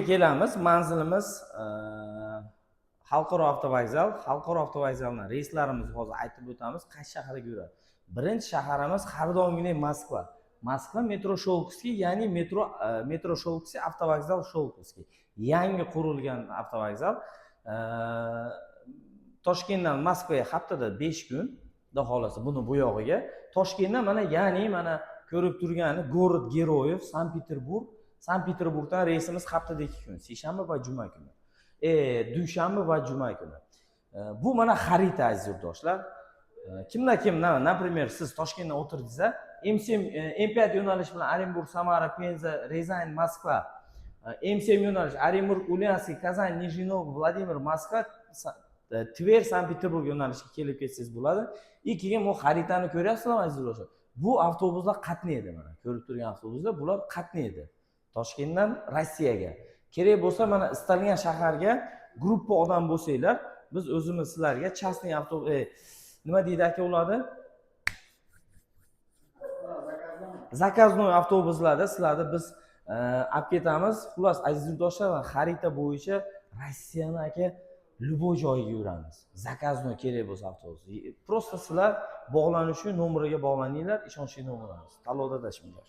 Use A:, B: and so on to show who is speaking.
A: Kelamiz, manzilimiz xalqaro avtovokzal. Xalqaro avtovokzaldan reyslarimizni hozir aytib o'tamiz, qaysi shaharga yuradi. Birinchi shaharimiz har doimgidek Moskva. Moskva, metro Щёлковский, ya'ni metro Щёлковский, avtovokzal Щёлковский, yangi qurilgan avtovokzal. Toshkentdan Moskvaga haftada 5 kun, xudo xohlasa. Buni bu yog'iga Toshkentdan mana, ya'ni mana ko'rib turgani город героев Sankt Peterburg. Sankt Peterburgdan reysimiz haftada 2 kun, seshanba va juma kuni, dushanba va juma kuni. Bu mana xarita, aziz yurtdoshlar. Kimda kim, например, siz Toshkentdan o'tirdingiz, M7, M5 yo'nalishi bilan Orenburg, Samara, Penza, Ryazan, Moskva, M7 yo'nalish Orenburg, Ulyanovskiy, Kazan, Nijniy Novgorod, Vladimir, Moskva, Tver, Sankt Peterburg yo'nalishiga kelib ketsangiz bo'ladi. И keyin bu xaritani ko'ryapsizlarmi, aziz yurtdoshlar? Bu avtobuslar qatnaydi, mana ko'rib turgan avtobuslar, bular qatnaydi Toshkentdan Rossiyaga. Kerak bo'lsa, mana istalgan shaharga gruppa odam bo'lsanglar, biz o'zimiz sizlarga частный avtobus, nima deydi, aka, ularni? Заказной avtobuslarda sizlarni biz olib ketamiz. Xullas, aziz yurtdoshlar, xarita bo'yicha Rossiyani, aka, любой joyiga yuramiz. Заказной kerak bo'lsa avtobus, просто sizlar bog'lanish uchun nomeriga bog'laninglar, ishonchli nomerimiz. Tanlovda adashmanglar.